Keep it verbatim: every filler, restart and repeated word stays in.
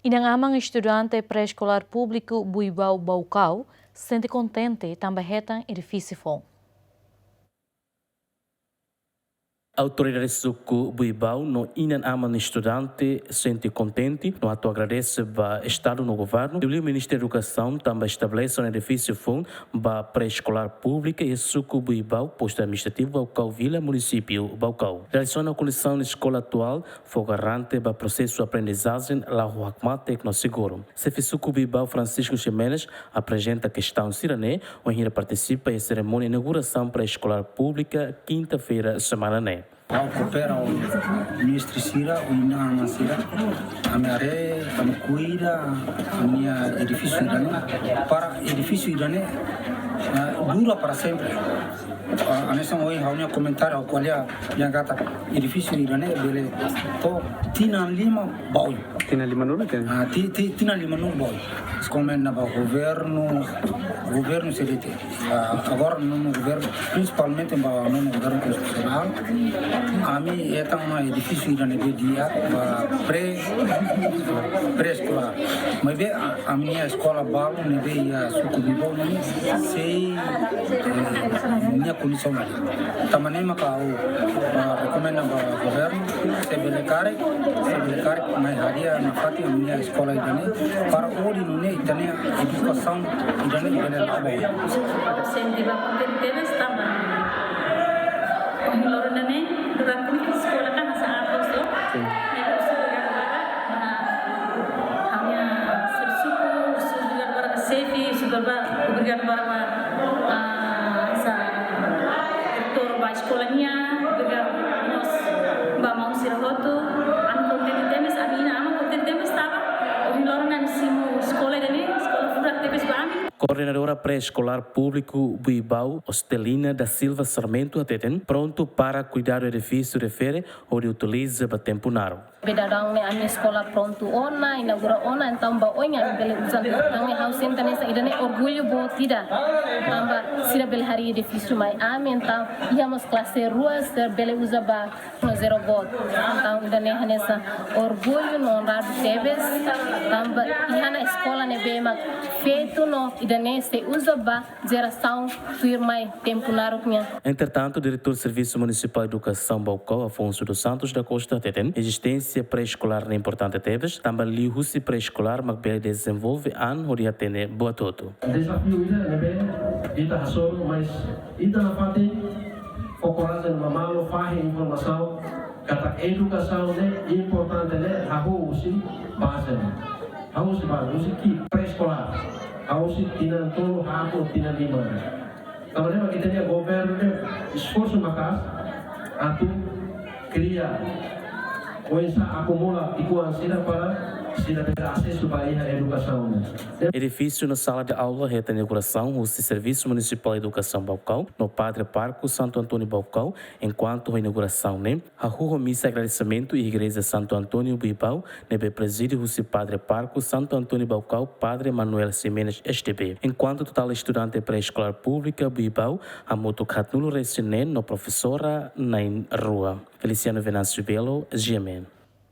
Inan-aman estudante pré-eskolár públiku Buibau Baucau sente kontente tanba hetan edifísiu foun. Autoridade suku Buibau no inan-aman estudante sente kontente no atu agradese ba Estadu no Governu, liuliu Ministériu Edukasaun, tanba estabelese ona edifísiu foun ba pré-eskolár públika iha suku Buibau, postu administrativu Baucau Vila, munisípiu Baucau. Relasiona kondisaun eskola atuál, fó garante ba prosesu aprendizajen la'o hakmatek no seguru. Xefe suku Buibau, Francisco Ximenes, aprezenta kestaun sira-ne'e wainhira partisipa iha serimónia inaugurasaun pré-eskolár públika kinta-feira semana ne'e. Ha'u koopera ho mestre sira, ho inan-aman sira. Ami haree, ami kuida ami-nia edifísiu ida-ne'e. Para edifísiu ida-ne'e, ah, dura para sempre. Ah, hanesan ohin ha'u-nia komentáriu, ha'u ko'alia, yang kata edifísiu ida-ne'e bele to'o tinan lima ba oin. Tinan limanulu, kan? Ah, ti-, ti-, tinan limanulu ba oin. Rekomenda ba governu, governu C D T. Ah, agora nonu governu, prinsipalmente ba nonu governu konstitusionál, ami hetan ona edifísiu ida ne'ebé di'ak ba pré, pré-eskolár. Maibé a, ami-nia eskola balu ne'ebé iha suku Buibau ne'e sei, eh, nia kondisaun balu. Tanba ne'e maka ha'u, ah, rekomenda ba governu, se bele karik, se bele karik mai hadi'a nafatin ami-nia eskola ida-ne'e, para hodi nune'e ita-nia edukasaun ida-ne'e bele la'o ba oin. Sente ba kontente tebes tanba ohin loron ne'e, durante ne'e eskola kan hanesan aat loos. Sin. Ne'e husu obrigadu barak ba ami-nia xefe suku, husu obrigadu barak ba xefe, husu obrigadu barak, obrigadu barak ba, ah, hanesan diretór ba eskola nian, obrigadu mós ba maun sira hotu. Ami kontente tebes, ami inan-aman kontente tebes tanba ohin loron ami simu eskola ida-ne'e, eskola furak tebes ba ami. Koordenadora pré-eskolár públiku Buibau, Ostelina da Silva Sarmento, hateten prontu para kuidadu edifísiu refere hodi utiliza ba tempu naruk. Beda daudaun ne'e ami eskola prontu ona, inaugura ona, entaun ba oin ami bele uza. Entaun ne'e ha'u sente hanesan ida-ne'e orgullu boot ida. Tanba sira bele harii edifísiu mai ami, entaun iha mós klase rua sira bele uza ba no zero boot. Entaun ida-ne'e hanesan orgullu no onradu tebes, tanba iha ona eskola ne'ebé mak feto no ida-ne'e sei uza ba jerasaun tuirmai tempu naruk nian. Entretantu, Diretór Servisu Munisipál Edukasaun Baucau, Afonso dos Santos da Costa, hateten ezisténsia pré-eskolár ne'e importante tebes, tanba liuhusi pré-eskolár mak bele dezenvolve an hodi hatene buat hotu. Dezafiu ida ne'ebé ita hasoru, mas ita nafatin fó korajen ba malu, fahe informasaun katak edukasaun ne'e importante, ne'e hahú husi baze. Hahú husi baze, husi ki'ik, pré-eskolár. Hahú husi tinan tolu, haat, tinan lima. Tanba ne'e mak ita-nia governu ne'e esforsu maka'as atu kria, oinsá akumula ki'ikoan sira para sira bele asesu ba iha edukasaun ne'e. Edifísiu no sala de aula hetan inaugurasaun husi Servisu Munisipál Edukasaun Baucau no Padre Pároku Santo António Baucau, enkuantu ho inaugurasaun ne'e hahú ho misa agradesimentu iha Igreja Santo António Buibau, ne'ebé prezide husi Padre Pároku Santo António Baucau, Padre Manuel Ximenes, S D B. Enkuantu totál estudante pré-eskolár públika Buibau hamutuk haatnulu-resin-neen no profesora na'in-rua. Feliciano Venâncio Belo, G M N.